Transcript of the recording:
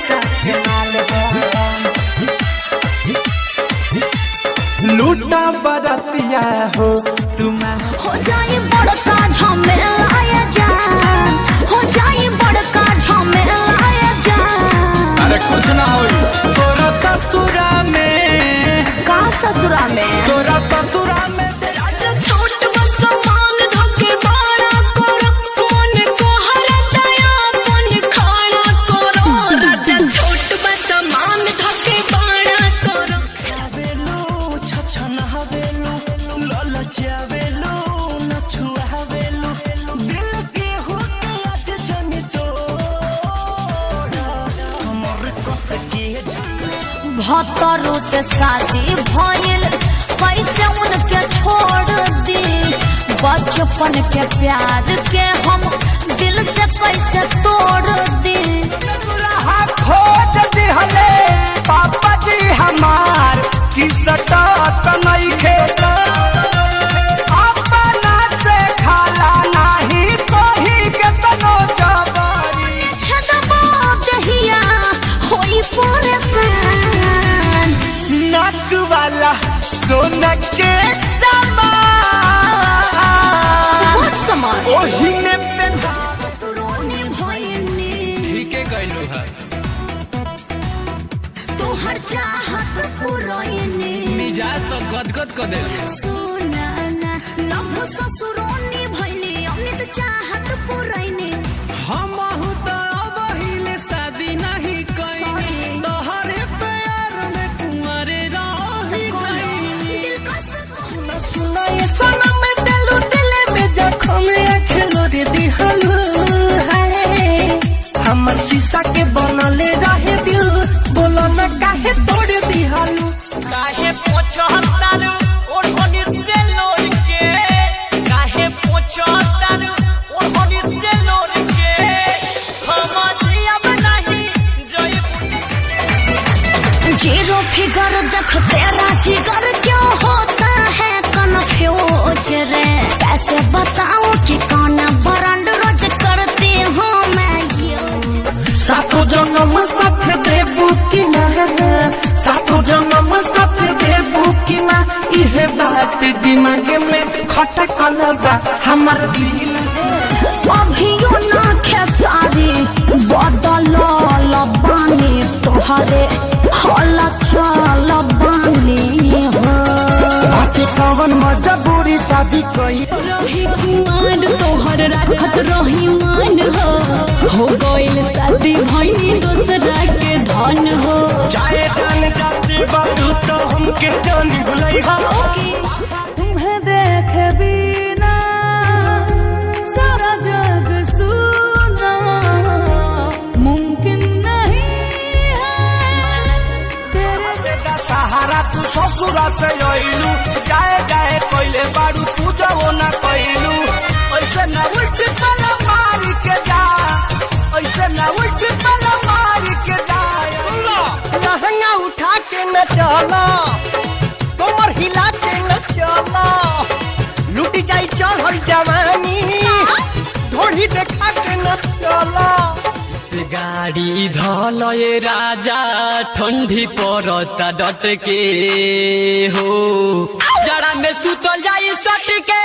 लइका के माल बा। लूटा बरतिया हो तुम हो जाए बड़का झमेला ये जान, हो जाए बड़का झमेला ये जान। अरे कुछ ना होई। तोरा ससुरा में, का ससुरा में? तोरा ससुरा में। राजा छोट बच्चा मान धके बाड़ा करो, मन को हरा दया मन खाड़ा करो। राजा छोट बच्चा मान धके बाड़ा करो। आवेलू छछन हवेलू ललचावेलू न छुआवेलू दिल के हुक आज जन तोड़ा हमर कस के झक। भतरू से शादी भइल, कैसे उनके छोड़ दी? बचपन के प्यार के हम दिल से कैसे तोड़ दी? दुल्हा खोज दिहले पापा जी हमार की सटत नइखे, अपना से खाला नाही कोही के तनो जबरी। छदबो दहिया होई परेशान। नाक वाला सोना के समान बहुत समान ओही में पेन्हा। ससुरोनी भइनी। ठीके कहलू है। तोहर चाहत पुरैनी। मिजाज तो गदगद कर देल। सुना ना लभ ससुरोनी भइली, अमित चाहत पुरैनी। हम तो अब शादी नहीं कइनी, तोहरे प्यार में कुंवरे रही गइनी। दिल कस सुना ये सनम दिलु दिल में जखम खेलो रे दिहलु है, हमर शीशा के बनले रहे दिल, बोलो न काहे तोड़ दिहलु। काहे पोछतारू ओढ़नी से लोर के, काहे पोछतारू ओढ़नी से लोर के, हम जियब नहीं जइब। जीरो फिगर देख तेरा जिगर क्यों होता है कन्फ्यूज रे? कैसे बताऊं कि कौन ब्रांड रोज करती हूँ मैं यूज। सातो जन्म साथ देबू कि ना, सातो जन्म साथ देबू कि ना, इहे बात दिमाग में खटकल बा हमर दिल से। अभियो ना खेसारी बदल बानी, तोहरे हल चल बानी हो। बाकी कवन मजबूरी शादी कई रही कुमार तोहर राखत रही मान हो गइल शादी भइनी दोसरा के धन हो। चाहे जान जाते बाबू तो हमके जान भुलई हा। तुम्हें देखे बिना सारा जग सुना मुमकिन नहीं है तेरे सहारा तू ससुरा से अइलू, जाए जाए कइले बारू तू जवो ना कइलू, ऐसे ना उल्टी पला मारी के जा, ऐसे ना उल्टी पला मारी के जा। लहंगा उठा के न चला, कमर हिला के न चला, लूटी जाई चढ़ल जवानी, ढोढ़ी देखा के न चला। गाड़ी धल ये राजा ठंडी पड़ता डट के हो, जरा में सुतल जाई सट के।